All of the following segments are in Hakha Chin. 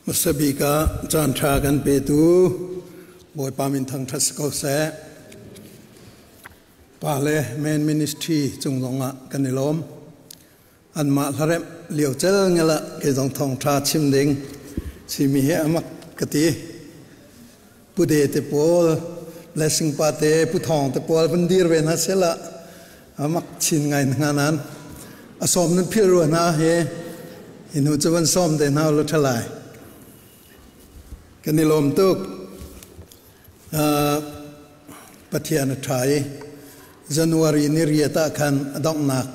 Hmasa bik ah caanṭha kan petu Bawipa min thangṭhat si ko seh. Pa le Men Ministry cung zongah kan i lawm. Anmah hlaremh lio cel ngel ah kei zong thawngṭha chim ding simi hi amak ka ti. Pu De te pawl, Blessing pa te, Pu Thawng te pawl van dir ve hna sela amak chin ngai hna nan. A sawm nan phil rua hna hi hi hnu cu van sawm te hna ulaw ṭha lai. Kan i lawm tuk. Pathian a ṭha i January ni riat ah khan a donghnak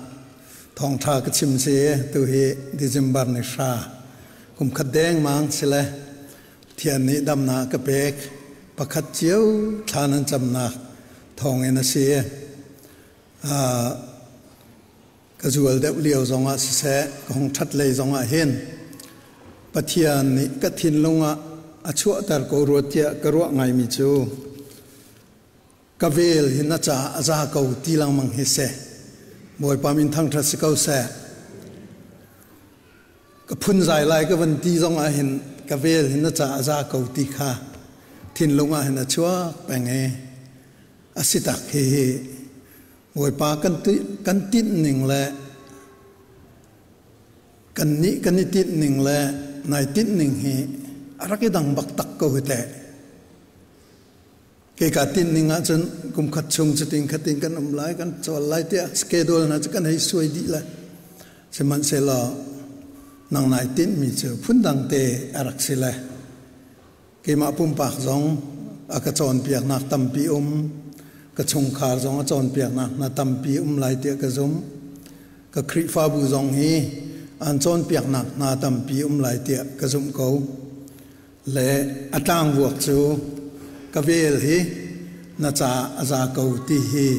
thawngṭha ka chim si tu hi December ni hra kum khat dengmang si le Pathian nih damnak ka pek pakhat cio thla nan camnak thawngin a si. Ka zual deuh lio zongah siseh ka hung ṭhat lei zongah hin Pathian nih ka thinlung ah a chuahter ko rua tiah ka ruah ngaimi cu ka vel hi na caah a za ko ti lengmang hi si. Bawipa min thangṭhat si ko seh. Ka phunzai lai ka van ti zong ah hin ka vel hi na caah a za ko ti kha thinlung ah hin a chuak peng i a si tak hihi Bawipa kan tinh ning le kannih kan i tinh ning le nai tinh ning hi a rak i dang bak tak ko hi teh. Kei ka tinh ning ahcun kum khat chung cutin khatin kan um lai, kan cawl lai tiah schedule hna cu kan hei suai dih lai. Sihmanhsehlaw nang nai tinhmi cu phundang te a rak si lai. Keimah pumpak zong a ka cawnpiaknak tampi um, ka chungkhar zong a cawnpiaknak hna tampi um lai tiah ka zumh. Ka Khrihfabu zong hi an cawnpiaknak hna tampi um lai tiah ka zumh ko. Le a tlangvuak cu ka vel hi na ca a za ko ti hi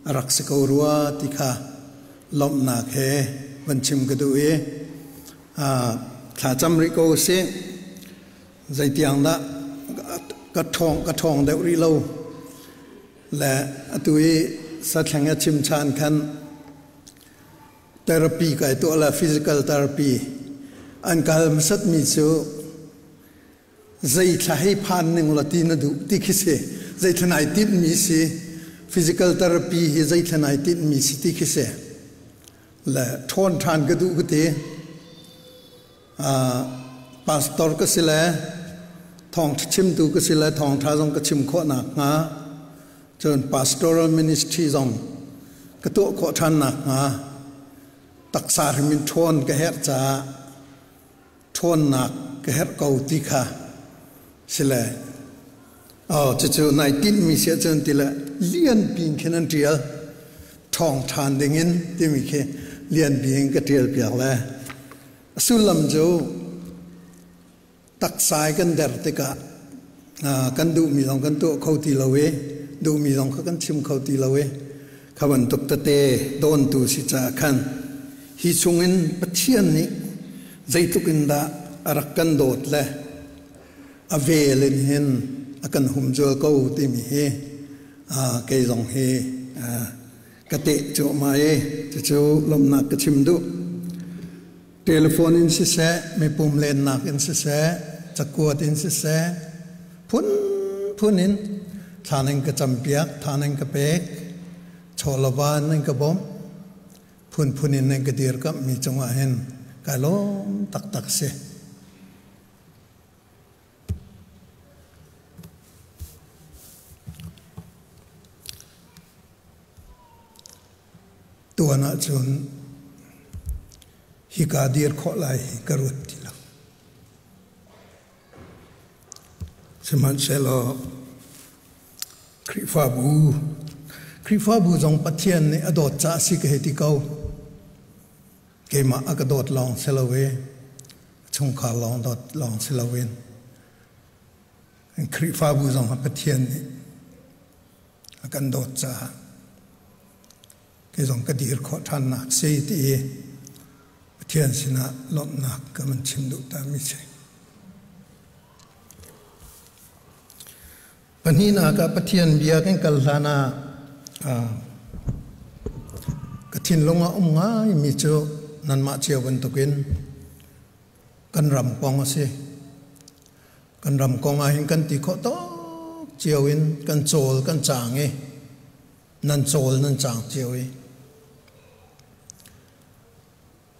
a rak si ko rua ti kha lawmhnak he van chim ka duh i thlacam rih ko usih. Zeitiang dah ka ṭhawng ka ṭhawng deuh rih lo le atu i sathleng a chim chan khan therapy kai tuah la physical therapy an kal hmasat mi cu zei thla hei phan ning la ti na duh ti khi si zei thla nai tinh mi si physical therapy hi zei thla nai tinh mi si ti khi si le ṭhawn ṭhan ka duh ka ti pastor ka si le thawngṭha chimtu ka si le thawngṭha zong ka chim khawh nakhnga cun pastoral ministry zong ka tuah khawh ṭhan nakhnga taksa hrim in ṭhawn ka herh caah ṭhawnnak ka herh ko ti kha si le oh cucu nai tinhmi si ahcun ti le lian piin khin an ṭial ṭhawng ṭhan dingin timi khi lian piin ka ṭial piak le a sullam cu taksai kan der tikah kan duhmi zong kan tuah kho ti lo i duhmi zong kha kan chim kho ti lo i kha bantuk tete dawntu si caah khan hi chungin Pathian nih zeitluk in dah a rak kan dawt le a vel in hin a kan humzual ko timi hi kei zong hi ka teh cuahmah i cucu lawmhnak ka chim duh. Telephone in siseh, mipum lennak in siseh, cakuat in siseh, phunphun in thla nan ka campiak, tha nan ka pek, chawlava nan ka bawmh, phunphun in nan ka dirkamhmi cungah hin kai lawm taktak si. Tuan ahcun hika dir khawh lai hi ka ruat ti lo. Sihmanhsehlaw Khrihfabu Khrihfabu zong Pathian nih a dawt caah si ka hei ti ko. Keimah a ka dawt lawng si lo i chungkhar lawng dawt lawng si loin Khrihfabu zong ah Pathian nih a kan dawt caah kei zong ka dir khawh ṭhannak si ti i Pathian sinah lawmhnak ka van chim duh ta mi si. Pahnihnak ah Pathian bia kan kal hlan ah ka thinlung ah um ngaimi cu nanmah cio bantukin kan ram kong a si. Kan ram kong ah hin kan ti khawh tawk cio in kan cawl kan caang i nan cawl nan caang cio i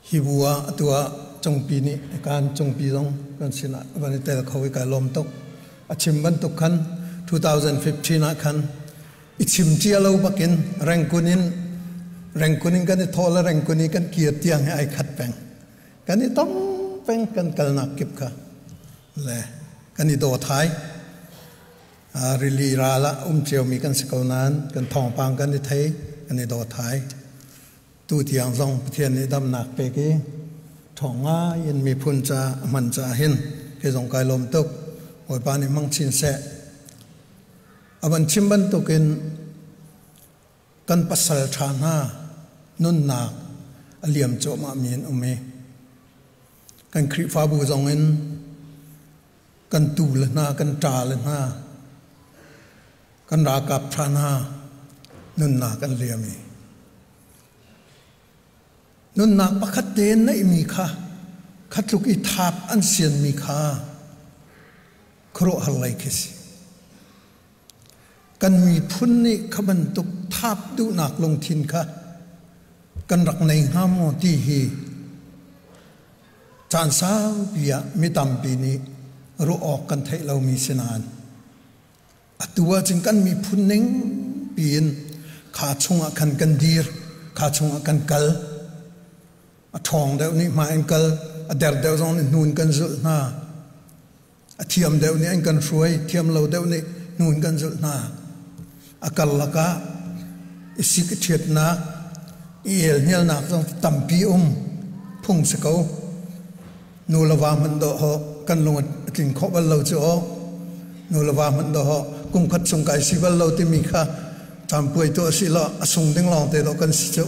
hi bu ah atu ah cungpi nih kan cungpi zong kan sinah van i tel kho i kai lawm tuk. A chim bantuk khan 2015 ah khan i chim cia lo bakin Rengkun in Rengkun in kan i thawh le Rengkun i kan kir tiang hi ai khat peng. Kan i tong peng kan kalnak kip kha le kan i daw thai. Rili ral ah um ciomi kan si ko nain kan thawngpang kan i thei kan i daw thai. Tu tiang zong Pathian nih damnak pek i ṭhawng ngai in miphun ca a hman caah hin kei zong kai lawm tuk. Bawipa nih hmang chin seh. A van chim bantukin kan pasal ṭha hna nunnak a liam cuahmahmi an um i kan Khrihfabu zong in kan tu le hna, kan ṭa le hna, kan ralkap ṭha hna nunnak an liam i nunnak pakhat te neihmi kha kha tluk i thap an sianmi kha khuaruahhar lei khi si. Kan miphun nih kha bantuk thap duhnak lungthin kha kan rak nei hnga maw ti hi caan saupi ah mi tampi nih ruah awk kan theih lomi si nain atu ahcun kan miphun ning piin kha chungah khan kan dir, kha chungah kan kal. A ṭhawng deuh nih hmai in kal, a der deuh zong nih hnu in kan zulh hna. A thiam deuh nih an kan hruai, thiam lo deuh nih hnu in kan zulh hna. A karlak ah i sik i ṭhiatnak, i elhnialnak zong tampi um phung si ko. Nu le va hmanh dawh ho kan lung a tling khawh bal lo cu aw. Nu le va hmanh dawh ho kum khat chung kai si bal lo timi kha campuai tuah si law a sung ding lawng te dawh kan si cu.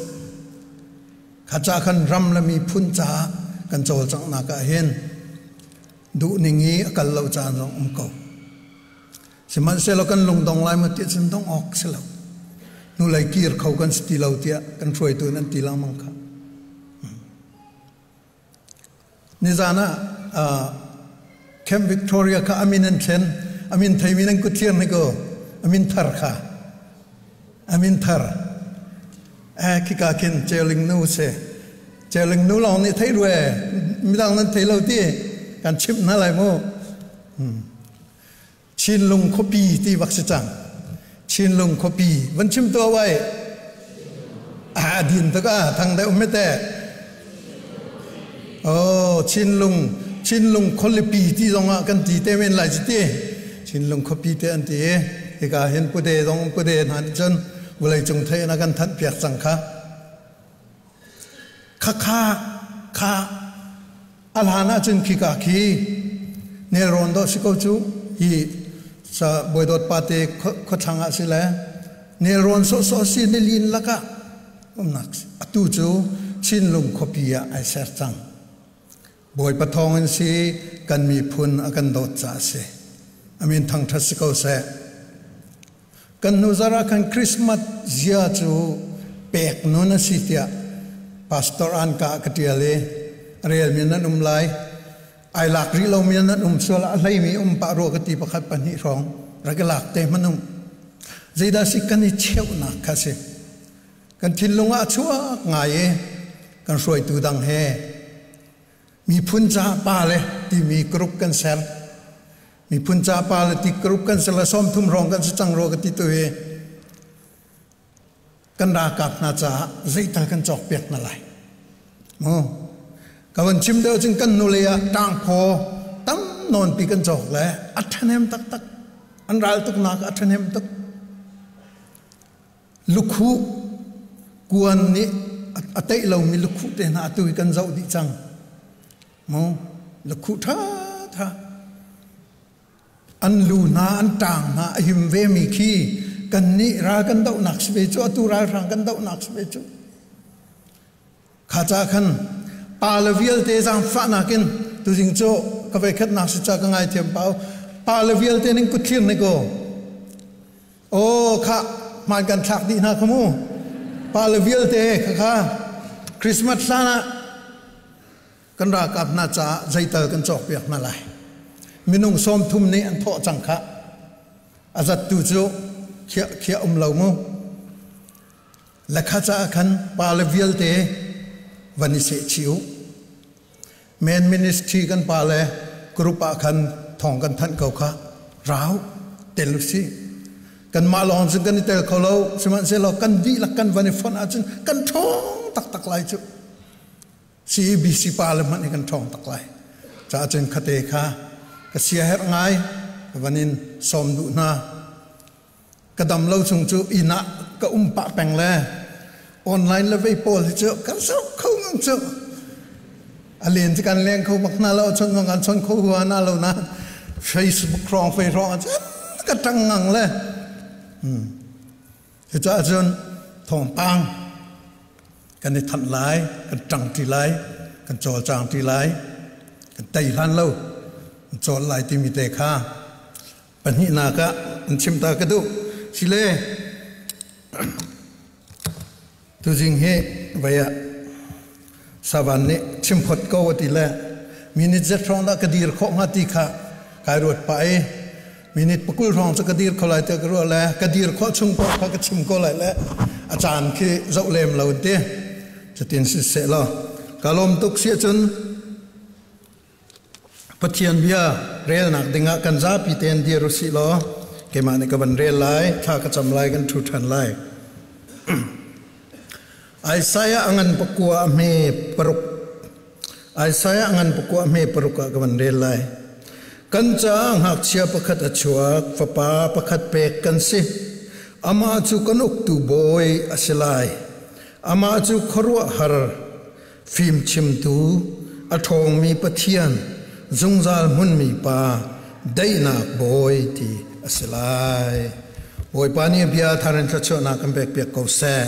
Kha ca khan ram le miphun caah kan cawlcanghnak ah hin duhning i a kal lo caan zong um ko. Sihmanhsehlaw kan lungdong lai maw ti cun dong awk si lo. Hnulei kir kho kan si ti lo tiah kan hruaitu in an ti lengmang kha. Nizan ah Camp Victoria kha amin an thlen. Amin theimi nan kut thlir ni ko. Amin thar kha. Amin thar. Eh khika khin Celing nu si. Celing nu lawng nih thei rue. Midang nan thei lo ti. Kan chimh hna lai mu. Chinlung khuapi ti bak si cang. Chinlung khuapi van chim tuah wai. A din tuk a thang deuh mete. Oh Chinlung Chinlung khualipi ti zong ah kan ti te men lai ci ti. Chinlung khuapi te an ti. Hika hin pude zong pude hna nih cun vawlei cung thei na kan thanh piak cang kha. Khakha kha a hlan ahcun khika khi nelrawn dawh si ko cu hi sa bawidawt pate khuathlang ah si le nelrawn sawhsawh si nilin lakah umnak atu cu Chinlung khuapi ah ai ser cang. Bawipa thawng in si kan miphun a kan dawt caah a si. Amin thangṭhat si ko seh. Kan hnu zarh ah khan Christmas zia cu pek nun a si tiah Pastor Anka ka ṭial i a relmi nan um lai. Ai lak rih lomi nan um sual ah a hleimi um pah rua ka ti pakhat pahnih hrawng rak i lak te hmanh um. Zeidah si kan i cheuhnak kha si. Kan thinlung ah a chuak ngai i kan hruaitu dang he miphun ca pa le timi group kan ser. Miphun ca pa le ti group kan ser le 30 hrawng kan si cang rua ka ti tu hi kan ralkap hna caah zeital kan cawk piak hna lai. Mu ka van chim deuh cun kan nulei ah ṭangphaw tam nawnpi kan cawk le a ṭhahnem taktak. An ral tuknak a ṭhahnem tuk. Lukhuh kuan nih a teih lomi lukhuh te hna atu hi kan zoh dih cang. Mu lukhuh ṭhaṭha an lu hna an ṭang hna a him vemi khi kannih ral kan dohnak si ve cu atu ralhrang kan dohnak si ve cu. Kha ca khan pa le vialte zaangfahnak in tuzing cu ka voikhatnak si ca ka ngaithiam pau pa le vialte ning kut thlir ne ko. Aw kha hmaan kan thlak dih hna kha mu. Pa le vialte kha kha Christmas hlan ah kan ralkap hna caah zeital kan cawkpiak hna lai. Minung 30 nih an thawh cang khah. A zattu cu khiah khiah um lo mu. Lekha caah khan pa le vialte van i seh chih u. Men ministry kan pa le group ah khan thawng kan thanh ko kha. Rau tel u sih. Kanmah lawng cun kan i tel kho lo. Sihmanhsehlaw kan dihlak kan van i fonh ahcun kan ṭhawng taktak lai cu. CEBC pa le hmanh hi kan ṭhawng tak lai. Caah cun khate kha ka siaherh ngai ka van in sawm duh hna. Ka dam lo chung cu inn ah ka um pah peng le online le vei pawl hi cu kan zoh kho ngang cu. A len cu kan leng kho bak hna lo, chon zong kan chon kho hua na lo na Facebook hrawng fei hrawng ah cun ka ṭang ngang le. Cucaah cun thawngpang kan i thanh lai, kan ṭangṭi lai, kan cawlcangṭi lai, kan tei hlan lo, kan cawl lai timi te kha pahnihnak ah an chim ta ka duh. Sile tuzing hi vei ah Savan nih chimphot ko a ti le minute zet hrawng dah ka dir khawh hnga ti kha kai ruat pah i minute pakul hrawng cu ka dir kho lai tiah ka ruah le ka dir khawh chung paoh kha ka chim ko lai le a caan khi zoh lem lo an ti. Cutin siseh law ka lawm tuk si ahcun Pathian bia relnak dingah kan zapi tein dir u sih law keimah nih ka van rel lai, thla ka cam lai, kan ṭhu ṭhan lai. Isaiah a ngan pakua a hme paruk. Isaiah a ngan pakua a hme paruk ah ka van rel lai. Kan caah ngakchia pakhat a chuak, fapa pakhat pek kan si. Amah cu kan uktu bawi a si lai. Amah cu khuaruahhar fimchimtu, a ṭhawngmi Pathian, zungzal hmunmi Pa, daihnak bawi ti a si lai. Bawipa nih a bia thar in thluachuahnak kan pekpiak ko seh.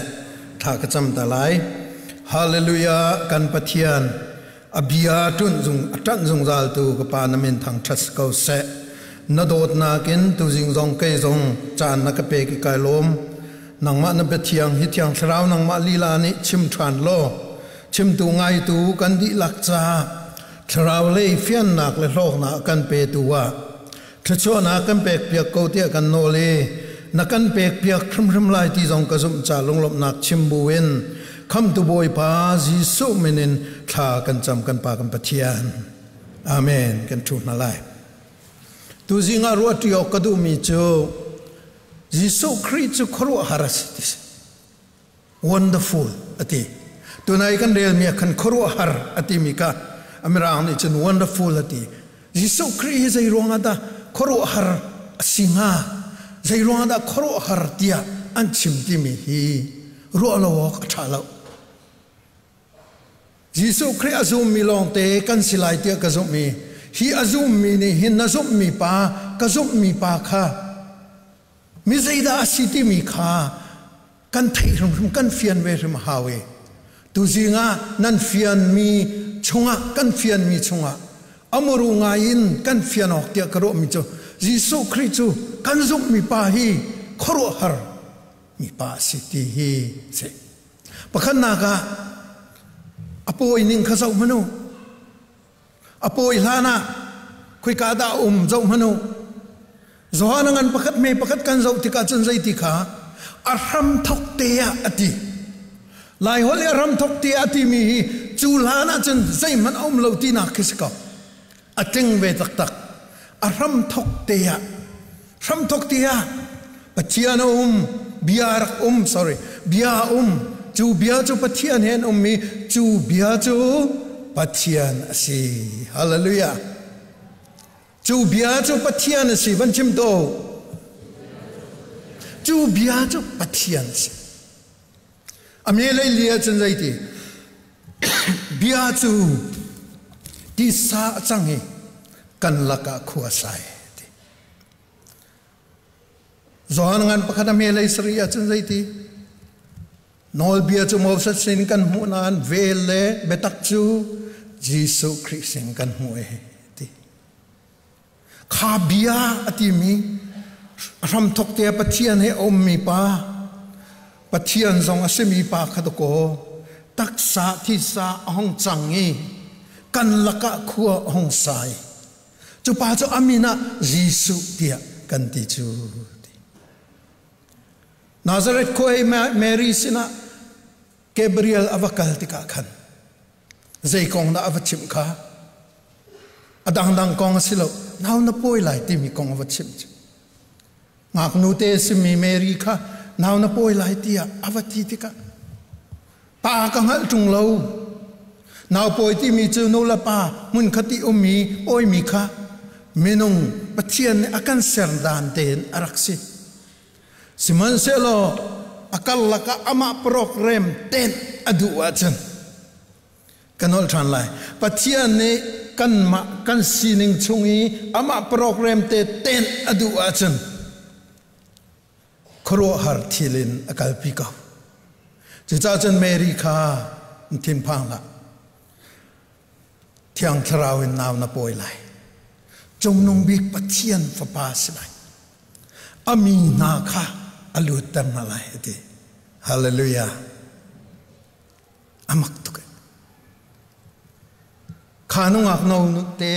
Thla ka cam ta lai. Hallelujah, kan Pathian, a bia ṭunh zung a ṭanh zungzaltu ka Pa na min thangṭhat si ko seh. Na dawtnak in tuzing zong kei zong caan na ka pek i kai lawm. Nangmah na biathiang hi Thiang Thlarau nangmah lila nih chim ṭhan law chimtu ngaitu kan dihlak caah thlarau lei fiannak le hlawknak kan petu ah thluachuahnak kan pekpiak ko tiah kan nawl i na kan pekpiak hrimhrim lai ti zong ka zumh ca lunglawmhnak chim buin khamtu Bawipa Jesuh min in thla kan cam kan Pa kan Pathian. Amen. Kan ṭhu hna lai. Tuzing ah ruahṭi awk ka duhmi cu Jesuh Khrih cu khuaruahhar a si ti si. Wonderful a ti. Tunai kan relmi ah khan khuaruahhar a timi kha a mirang nih cun wonderful a ti. Jesuh Khrih hi zei ruangah dah khuaruahhar a si hnga? Zei ruangah dah khuaruahhar tiah an chim timi hi ruah lo awk a ṭha lo. Jesuh Khrih a zummi lawngte kan si lai tiah ka zumh i hi a zummi nih hin na zumhmi pa ka zumhmi pa kha mi zeidah a si timi kha kan theih hrimhrim kan fian ve hrim a hau i tuzing ah nan fianmi chungah kan fianmi chungah amuru ngai in kan fian awk tiah ka ruahmi cu Jesuh Khrih cu kan zumhmi pa hi khuaruahhar mi pa a si ti hi si. Pakhatnak ah a pawi ning kha zoh hmanh u. A pawi hlan ah khoika dah a um zoh hmanh u. Johan a ngan pakhat hme pakhat kan zoh tikah cun zeiti kha a hramthok te ah a ti. Laiholh i a hramthok te ah a timi hi cu hlan ah cun zeihmanh a um lo tinak khi si ko. A tling ve taktak. A hramthok te ah hramthok te ah Pathian a um, bia rak um, sorry, bia a um. Cu bia cu Pathian he an um i cu bia cu Pathian a si. Hallelujah. Cu bia cu Pathian a si. Van chim to. Cu bia cu Pathian a si. A me lei li ahcun zeiti? Bia cu tisa a cang i kan lakah khua sai ti. Johan ngan pakhat a me lei sarih ahcun zeiti? Nawlbia cu Moses sin kan hmuh nain vel le biatak cu Jesuh Khrih sin kan hmuh e ti. Kha bia a timi hramthok te Pathian he a ummi pa, Pathian zong a simi pa kha dakaw taksa thisa a hung cang i kan lakah khua a hung sai. Cu pa cu a min ah Jesuh tiah kan ti cu. Nazareth khua i Mary sinah Gabriel a va kal tikah khan zei kong dah a va chimh kha? A dangdang kong a si lo. Nau na pawi lai timi kong a va chimh cu. Ngaknu te simi Mary kha nau na pawi lai tiah a va ti tikah pa ka hngalh ṭung lo. Nau pawi timi cu nu le pa hmunkhat i ummi pawimi kha minung Pathian nih a kan ser dan tein a rak si. Sihmanhsehlaw a karlak ah amah program tenh a duh ahcun ka nolh ṭhan lai. Pathian nih kanmah kan sining chung i amah program te tenh a duh ahcun khuaruahhar thil in a kalpi ko. Cucaah cun Mary kha thinphang hlah. Thiang Thlarau in nau na pawi lai. Cungnung bik Pathian fapa si lai. A mi hna kha a lutter hna lai a ti. Hallelujah. A mak tuk. Kha nungak no te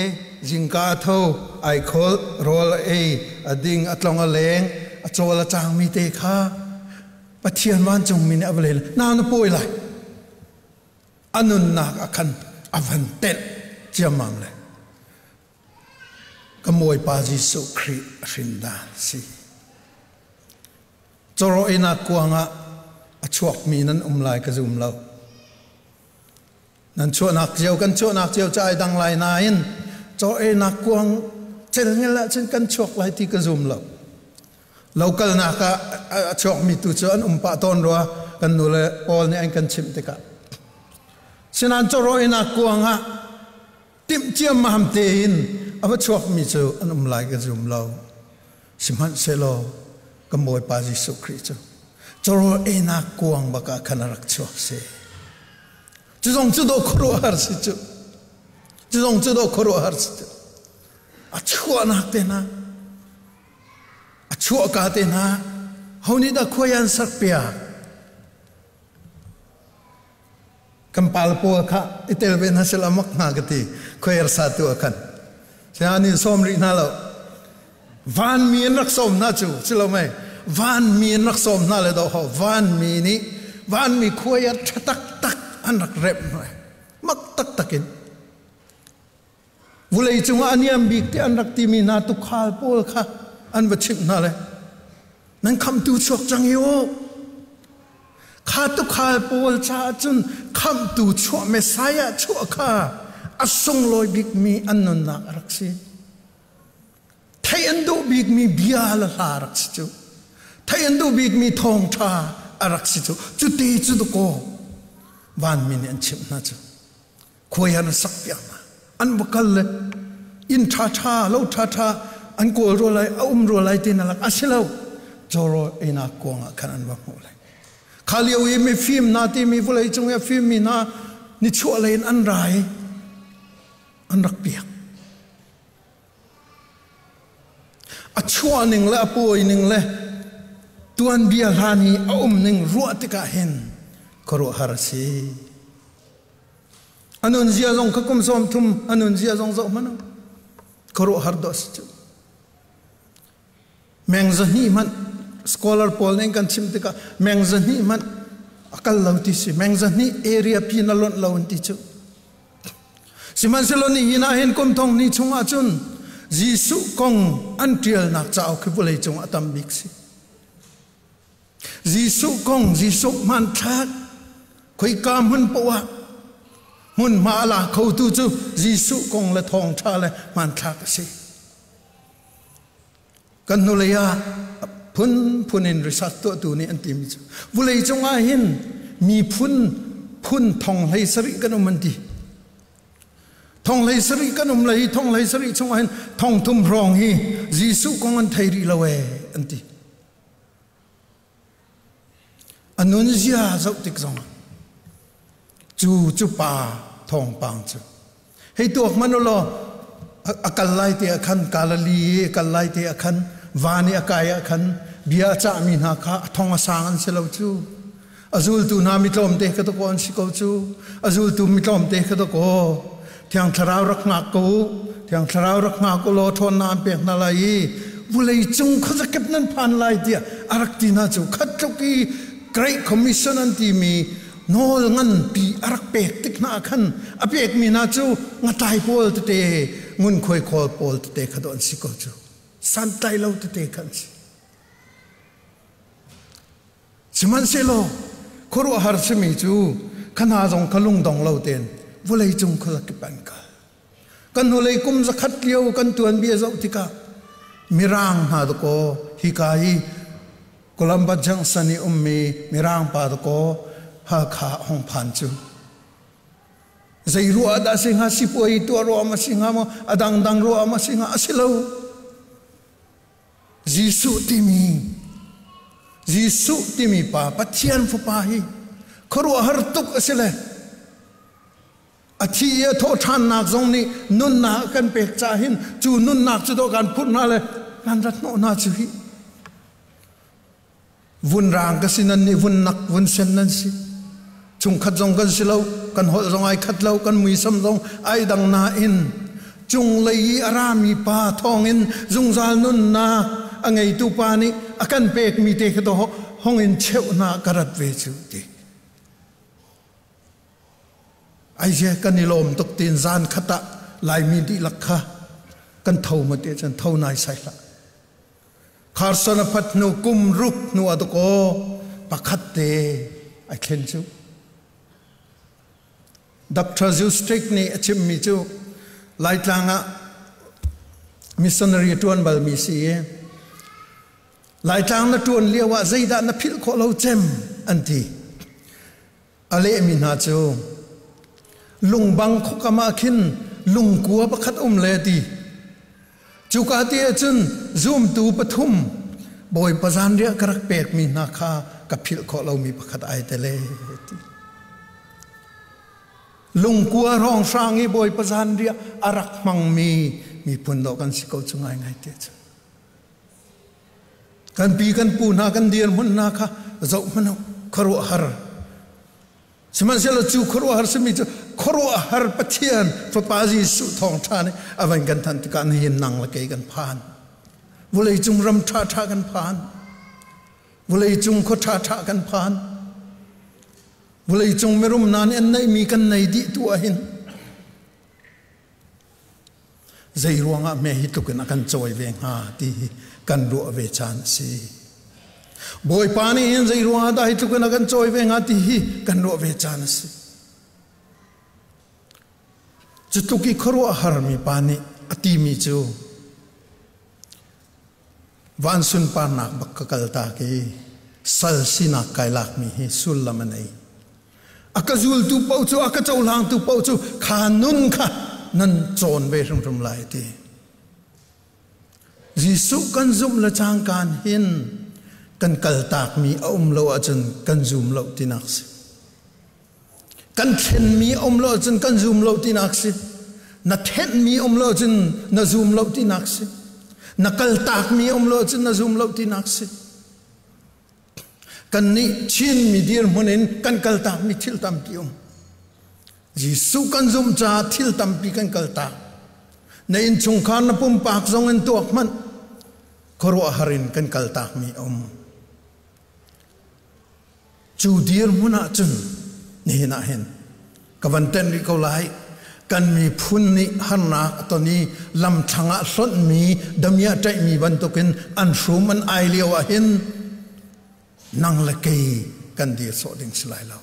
zingka a tho, ai kholh, rawl a ei, a ding, a tlong a leng, a cawl a cangmi te kha Pathian vancungmi nih a va lel, nau na pawi lai. A nunnak a khan a van telh ciammam le ka Bawipa Jesuh Khrih a hrin dan si. Cawraw einak kuang ah a chuakmi nan um lai ka zum lo. Nan chuahnak cio kan chuahnak cio ca ai dang lai nain caw einak kuang celngel ahcun kan chuak lai ti ka zum lo. Lokalnak ah a chuakmi tu cu an um pah tawn rua kan nu le pawl nih an kan chimh tikah. Sinain cawraw einak kuang ah timh ciammam tein a va chuakmi cu an um lai ka zum lo. Sihmanhsehlaw kan Bawipa Jesuh Khrih cu cawrawl einak kuang bak ah khan a rak chuak si. Cu zong cu dawh khuaruahhar si cu. Cu zong cu dawh khuaruahhar si cu. A chuahnak te hna, a chuahka te hna, ho nih dah khuai an sak piak? Kan pal pawl kha i tel ve hna sila mak hnga ka ti khuair sa tu ah khan sian in sawm rih hna lo vanmi an rak sawm hna cu si lo mei vanmi an rak sawm hna le do ho vanmi nih vanmi khuai ah tha taktak an rak remh hna mak taktak in Vulei cungah a niam bik ti an rak timi hna tukhal pawl kha an va chimh hna le nan khamhtu chuak cang i u. Kha tukhal pawl caah cun khamhtu chuah Messiah chuah kha a sunglawi bikmi an nunnak a rak si. Theih an duh bikmi bia le hla a rak si cu. Theih an duh bikmi thawngṭha a rak si cu. Cuti cu dakaw vanmi nih an chimh hna cu. Khuai an sak piak hna. An va kal le inn ṭhaṭha, lo ṭhaṭha an kawl rua lai, a um rua lai ti na lak a si lo. Cawrawl einak kuang ah khan an va hmuh lai. Kha lio i mifim hna timi vawlei cung i a fimmi hna nichuah lei in an ra i an rak piak. A chuah ning le a pawi ning le tuanbia hlan i a um ning ruah tikah hin khuaruahhar a si. A nunzia zong kha kum 30 a nunzia zong zoh hmanh u. Khuaruahhar dawh a si cu. Meng 200 hmanh scholar pawl nih kan chim tikah meng 200 hmanh a kal lo ti si. Meng 200 area pi na lonh lo an ti cu. Sihmanhsehlaw nihin ah hin kum thong hnih chung ahcun Jesuh kong an ṭialnak cauk hi vawlei cung a tam bik si. Jesuh kong, Jesuh hmanthlak, khoika hmun poah ah hmunhma a la khotu cu Jesuh kong le thawngṭha le hmanthlak a si. Kan hnulei ah phunphun in research tuahtu nih an timi cu vulei cungah hin miphun phun thong hlei sarih kan um an ti. Thong hlei sarih kan um le hi thong hlei sarih chungah hin thong thum hrawng hi Jesuh kong an thei rih lo ee an ti. A nunzia zoh tik zongah cu cu pa thawngpang cu hei tuak hmanh u law a kal lai te ah khan Galilee i a kal lai te ah khan van i a kai ah khan bia a cahmi hna kha a thong a sang an si lo cu a zultu hna mi tlawmte kha dakaw an si ko cu a zultu mi tlawmte kha dakaw Thiang Thlarau rak ngak ko u. Thiang Thlarau rak hngak u law ṭhawnnak an pek hna lai i vulei cung khuazakip nan phan lai tiah a rak ti hna cu khat tluk i Great Commission an timi nawl nganpi a rak pek tik hna ah khan a pekmi hna cu ngatlai pawl tete ngunkhuai khawl pawl tete kha dawh an si ko cu santlai lo tete kha an si. Sihmanhsehlaw khuaruahhar simi cu kha hna zong kha lungdong lo tein vawleicung khuazakip an kal. Kan hnulei kum zakhat lio kan tuanbia zoh tikah Mirang hna dakaw hika hi Columbus Junction i ummi Mirang pa dakaw Halkha hong phan cu zei ruah dah si hnga sipuai tuah ruah ma si hnga maw a dangdang ruah ma si hnga a si lo. Jesuh timi Jesuh timi pa Pathian Fapa hi khuaruahhar tuk a si le a thi i a thawhṭhannak zong nih nunnak a kan pek caah hin cu nunnak cu dawh kan phurh hna le kan rat hnawh hna cu hi Vun raang ka si nan nih vun nak vun sen nan si. Chungkhat zong kan si lo, kan holh zong ai khat lo, kan muisam zong ai dang nain cunglei i a rami pa thawngin zungzal nunnak a ngeitu pa nih a kan pekmi te kha to hong in cheuh hna ka rat ve cu ti. Aize kan i lawm tuk tiin zan khat ah Laimi dihlak kha kan tho ma te cun tho nai sai hlah. Carson a phat hnu kum ruk hnu ah dakaw pakhat te ai thlen cu. Dr. Zustrick nih a chimmi cu Laitlang ah missionary a ṭuan balmi si i Laitlang na ṭuan lio ah zeidah na philh khawh lo cem an ti. A lehmi hna cu lungbang khuakam ah khin lungkua pakhat um le ti. Cuka ti ahcun zumtu pathum Bawipa zanriah ka rak pekmi hna kha ka philh khawh lomi pakhat ai tel e ti. Lungkua hrawnghrang i Bawipa zanriah a rak hmangmi miphun dawh kan si ko cu ngaingai te cu. Kan pi kan pu hna kan dirhmun hna kha zoh hmanh u khuaruahhar. Sihmanhsehlaw cu khuaruahhar simi cu khuaruahhar Pathian Fapa Jesuh thawngṭha nih a van kan thanh tikah nihin nang le kei kan phan. Vawleicung ram ṭhaṭha kan phan. Vawleicung khua ṭhaṭha kan phan. Vawleicung mirum hna nih an neihmi kan nei dih tu ahhin Zei ruangah hme hi tluk in a kan cawi ve hnga ti hi kan ruah ve caan a si. Bawipa nih hin zei ruangah dah hi tluk in a kan cawi ve hnga ti hi kan ruah ve caan a si. Cu tluk i khuaruahharmi pa nih a timi cu van sunparnak bak ka kaltak i sal sinak kai lakmi hi sullam a nei. A ka zultu paoh cu a ka cohlangtu paoh cu kha nun kha nan cawn ve hrimhrim lai ti. Jesuh kan zumh le cangkaan hin kan kaltakmi a um lo ahcun kan zum lo tinak si. Kan thlenmi a um lo ahcun kan zum lo tinak si. Na thenhmi um lo ahcun na zum lo tinak si. Na kaltakmi um lo ahcun na zum lo tinak si. Kannih Chinmi dirhmun in kan kaltakmi thil tampi um. Jesuh kan zumh caah thil tampi kan kaltak. Na innchungkhar na pumpak zong in tuak hmanh khuaruahhar in kan kaltakmi a um. Cu dirhmun ah cun nihin ah hin ka van tenh rih ko lai. Kan miphun nih harnak a ton i lamthlang ah hlonhmi damiah ṭaihmi bantukin an hrum an ai lio ah hin nang le kei kan dir sawh ding si lai lo.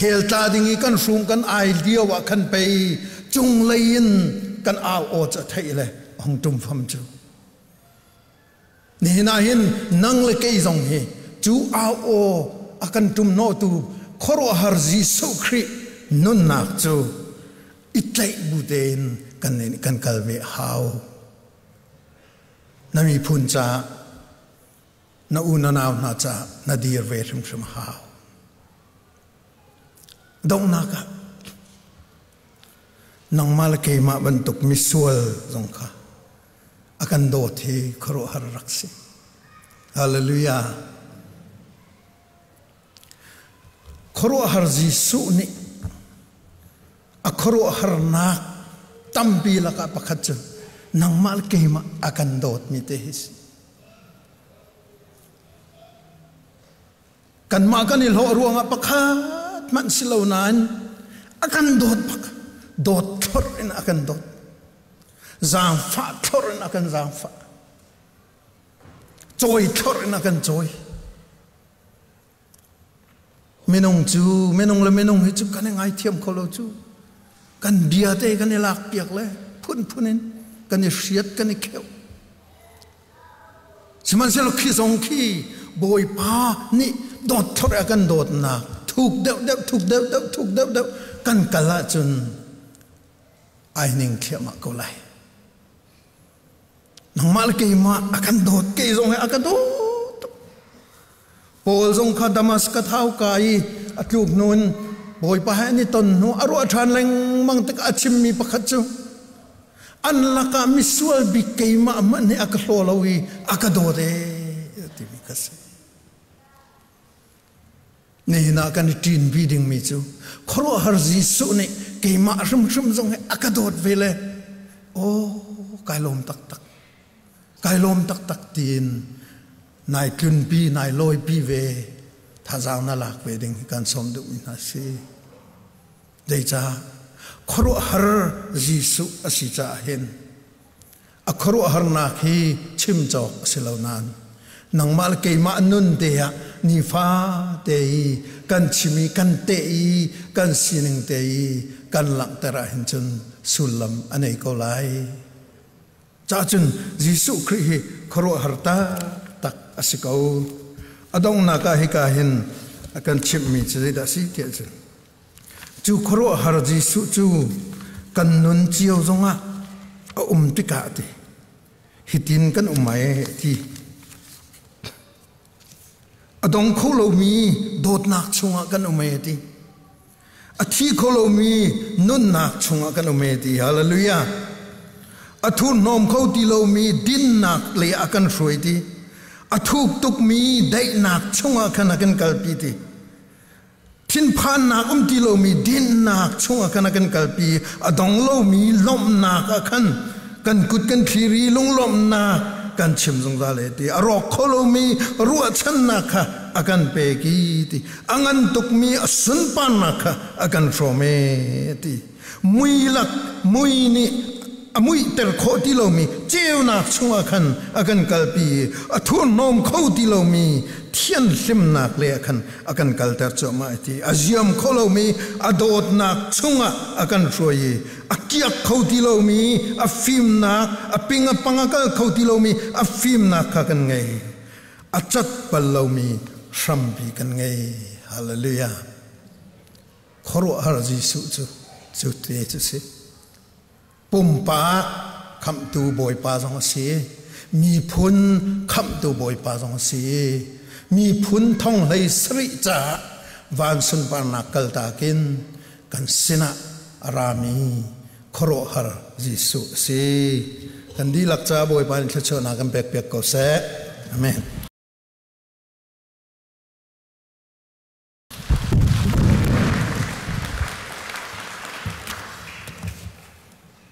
Hell tla ding i kan hrum kan ai lio ah khan pei cunglei in kan au aw cu a theih le a hung ṭum fam cu. Nihin ah hin nang le kei zong hi cu au aw a kan ṭumhnawhtu khuaruahhar Jesuh Khrih nunnak cu i tlaih bu tein kan kan kal ve a hau. Na miphun caah, na u na nau hna caah na dir ve hrimhrim a hau. Donghnak ah nangmah le keimah bantuk misual zong kha a kan dawt hi khuaruahhar rak si. Hallelujah. Khuaruahhar Jesuh nih a khuaruahharnak Tampi lakah pakhat cu nangmah le keimah a kan dawtmi te hi si. Kanmah kan i hlawh ruangah pakhat hmanh si lo nain a kan dawt bak. Dawt thlorh in a kan dawt. Zaangfah thlorh in a kan zaangfah. Cawi thlorh in a kan cawi. Minung cu minung le minung hi cu kan i ngaithiam kho lo cu. Kan bia te kan i lak piak le phunphun in kan i hriat kan i kheuh. Sihmanhsehlaw khi zong khi Bawipa nih dawt thlorh a kan dawtnak thuk deuh deuh thuk deuh deuh thuk deuh deuh kan kal ahcun ai ning thliahmah ko lai. Nangmah le keimah a kan dawt kei zong he a ka dawt. Paul zong kha Damascus hauka i a tluk hnu in Bawipa he an i ton hnu a ruah ṭhan lengmang tikah a chimmi pakhat cu an lakah misual bik keimah hmanh nih a ka hlaw lo i a ka dawt ee timi kha si. Nihin ah kan i ṭinpi dingmi cu khuaruahhar Jesuh nih keimah hrimhrim zong hi a ka dawt ve le aw kai lawm taktak kai lawm taktak tiin nai tlunpi nai lawipi ve thazaang na lak ve ding hi kan sawm duhmi hna si. Zeicah khuaruahhar Jesuh a si caah hin A khuaruahharnak hi chim cawk a si lo nain nangmah le keimah nun te ah nifa te i kan chim i kan teh i kan sining te i kan langhter ahhin cun sullam a nei ko lai. Cahcun Jesuh Khrih hi khuaruahhar taktak a si ko. A donghnak ah hika hin a kan chimhmi cu zeidah a si tiah cun Cu khuaruahhar Jesuh cu kan nun cio zongah a um tikah ti hitin kan um ai ti. A dong kho lomi dawtnak chungah kan um ai ti. A thi kho lomi nunnak chungah kan um ai ti. Hallelujah. A thurhnawm kho ti lomi dinnak lei ah kan hruai ti. A thuk tukmi daihnak chungah khan a kan kalpi ti. Thinphannak um ti lomi dinnak chungah khan a kan kalpi. A dong lomi lawmhnak ah khan kan kut kan thlir i lunglawmhnak kan chim zungzal e ti. A rawk kho lomi ruahchannak kha a kan pek i ti. A ngan tukmi a sunparnak kha a kan hrawm e ti. Mui lak mui nih a muihter khawh ti lomi ceunak chungah khan a kan kalpi i a thurhnawm kho ti lomi thianhlimnak le ah khan a kan kalter cuahmah ti. A ziam kho lomi a dawtnak chungah a kan hruai i a kiak kho ti lomi a fimnak, a ping a pang a kal kho ti lomi a fimnak kha kan ngei. A cat bal lomi hrampi kan ngei. Hallelujah. Khuaruahhar Jesuh cu cu te cu si. Pumpak khamhtu Bawipa zong a si. Miphun khamhtu Bawipa zong a si. Miphun thong hlei sarih caah van sunparnak kaltak in kan sinah a rami khuaruahhar Jesuh a si. Kan dihlak ca Bawipa nih thluachuahnak kan pek piak ko seh. Amen.